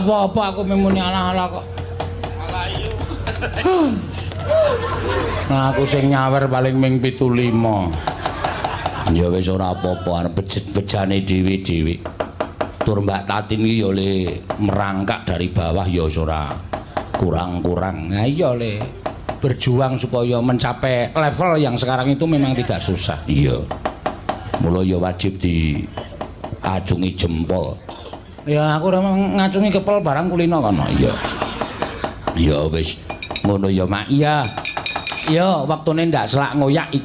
Ora apa-apa aku muni alah-alah kok. Nah, aku sing nyawer paling ming 75. Ya wis ora apa-apa, arep bejet-bejane dhewe-dhewe. Tur Mbak Tatin iki ya le merangkak dari bawah ya wis ora kurang-kurang. Nah iya le, berjuang supaya mencapai level yang sekarang itu memang tidak susah. Iya. Mula ya wajib diacungi jempol. Ya aku ora ngacungi kepel barang kulino kono. Iya. Ya wis ngono ya, Mak. Iya. Ya, waktune ndak selak ngoyak.